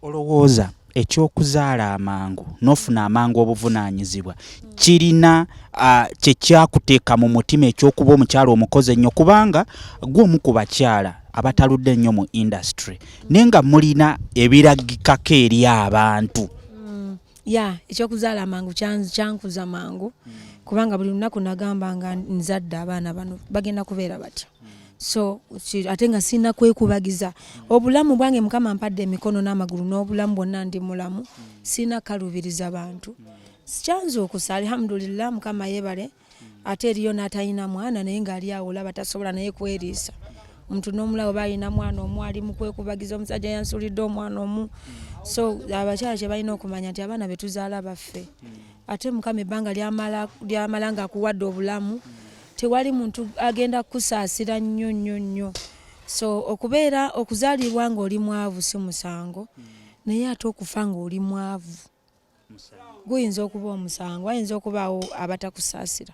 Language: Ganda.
Olowooza ekyokuzaala amangu n'ofuna amangu obuvunaanyizibwa kirina kyekyakuteeka mu mutima ekyokuba omukyala omukozi ennyo, kubanga gwe omu ku bakyala abataludde ennyo mu industry naye nga mulina ebiragikako eri abantu? Ya, ekyokuzaala amangu kyankuza mangu, kubanga buli lunaku nagamba nga nzadde abaana bano bagenda kubeera batya. So ate nga sirina kwekubagiza, obulamu bwange Mukama mpadde emikono n'amagulu n'obulamu bwonna, ndi mulamu, sirina kalubiriza bantu. Kyanzuukusa, alhamdulillah, Mukama yeebale. Ate eriyo n'atalina mwana naye ng'ali awo, olaba tasobola naye kweriisa. Omuntu n'omulaba oba alina mwana omu, ali mu kwekubagiza, omusajja yansulidde omwana omu. So abakyala kye balina okumanya nti abaana be tuzaala baffe, ate Mukama ebbanga lyamala ng'akuwadde obulamu, tewali muntu agenda kukusaasira nnyo nnyo nnyo. So okubeera okuzaalibwa ng'oli mwavu si musango, naye ate okufa ng'oli mwavu guyinza okuba omusango, ayinza okubaawo abatakusaasira.